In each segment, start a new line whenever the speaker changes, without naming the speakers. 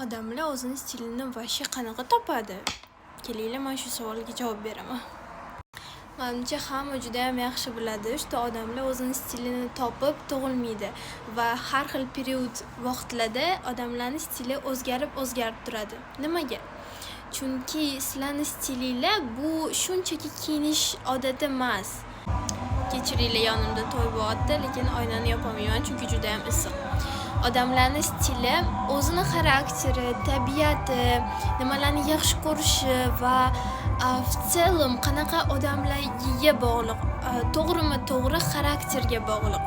Odamlar o'zini stilini вообще qanaqa topadi? Kelinglar, man shu savolga javob beraman. Manimcha, hamma judayam yaxshi biladi, что odamlar o'zini stilini topib tug'ilmaydi va har xil период vaqtlarda odamlarni stili o'zgarib o'zgarib turadi. Nimaga? Chunki sizlarni stilinglar bu shunchaki kiyinish odati emas. Kechiringlar, yonimda to'y bo'lyapti, lekin oynani yopolmayman, chunki judayam issiq. Odamlarni stili o'zini xarakteri, tabiati, nimalarni yaxshi ko'rishi va в целом qanaqa odamligiga bog'liq. To'g'rimi to'g'ri, xarakterga bog'liq.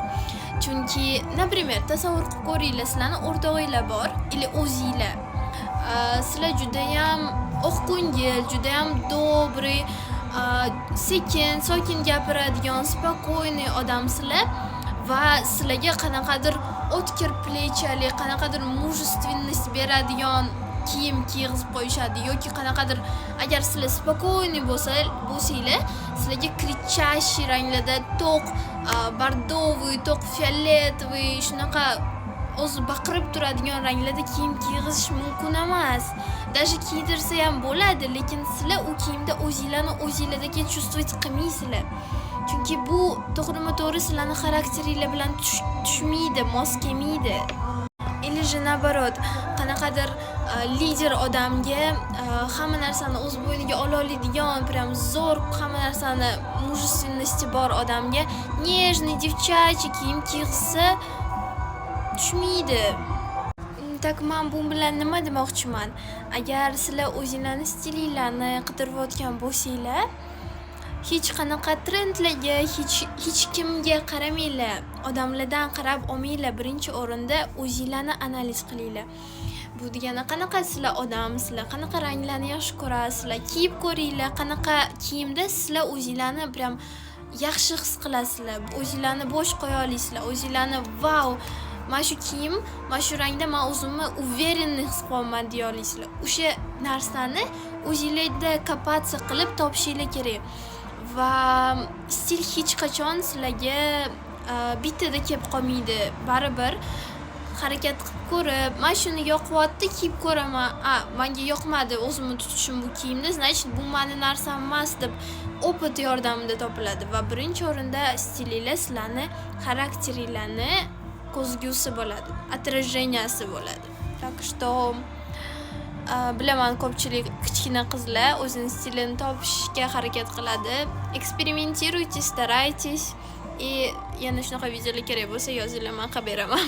Chunki, например, tasavvur qilib ko'ringlar, sizlarni o'rtog'inglar bor или o'zinglar. Sizlar judayam oqko'ngil, judayam добрый, sekin, sokin gapiradigan, спокойный odamsizlar va sizlarga qanaqadir o'tkir плеча li, qanaqadir мужественность beradigan kiyim kiyg'izib qo'yishadi yoki qanaqadir, agar sizlar спокойный bo'lsanglar, sizlarga кричащий ranglarda, to'q бордовый, to'q фиолетовый, shunaqa o'zi baqirib turadigan ranglarda kiyim kiyg'izish mumkin emas. Даже kiydirsa ham bo'ladi, lekin sizlar u kiyimda o'zinglarni o'zinglardagi чувствовать qilmaysizlar. Chunki bu to'g'rima to'g'ri sizlarni xarakteringlar bilan tushmaydi, mos kelmaydi. Или же наоборот, qanaqadir lider odamga, hamma narsani o'z bo'yniga ola oladigan, прям zo'r, hamma narsani мужественности bor odamga нежный, девчачий kiyim kiyg'izsa, tushmaydi. Так man bu bilan nima demoqchiman? Agar sizlar o'zinglarni stilinglarni qidirayotgan bo'lsanglar, hech qanaqa trendlarga, hech kimga qaramanglar, odamlardan qarab olmanglar. Birinchi o'rinda o'zinglarni analiz qilinglar. Bu degani, qanaqa sizlar odamsizlar, qanaqa ranglarni yaxshi ko'rasizlar, kiyib ko'ringlar, qanaqa kiyimda sizlar o'zinglarni прям yaxshi his qilasizlar, o'zinglarni bo'sh qo'ya olasizlar, o'zinglarni "Vau, mana shu kiyim, mana shu rangda man o'zimni уверенный his qilyapman" deya olasizlar. O'sha narsani o'zinglarda копаться qilib topishinglar kerak va stil hech qachon sizlarga bittada kelib qolmaydi. Baribir harakat qilib ko'rib, mana shuni yoqyapti, kiyib ko'raman, a manga yoqmadi o'zimni tutishim bu kiyimda, значит, bu mani narsam emas, deb опыт yordamida topiladi. Va birinchi o'rinda stilinglar sizlarni xarakteringlarni ko'zgusi bo'ladi, отражения si bo'ladi. Так что bilaman, ko'pchilik kichkina qizlar o'zini stilini topishga harakat qiladi. Экспериментируйте, старайтесь, и yana shunaqa videolar kerak bo'lsa, yozinglar, man qilib beraman.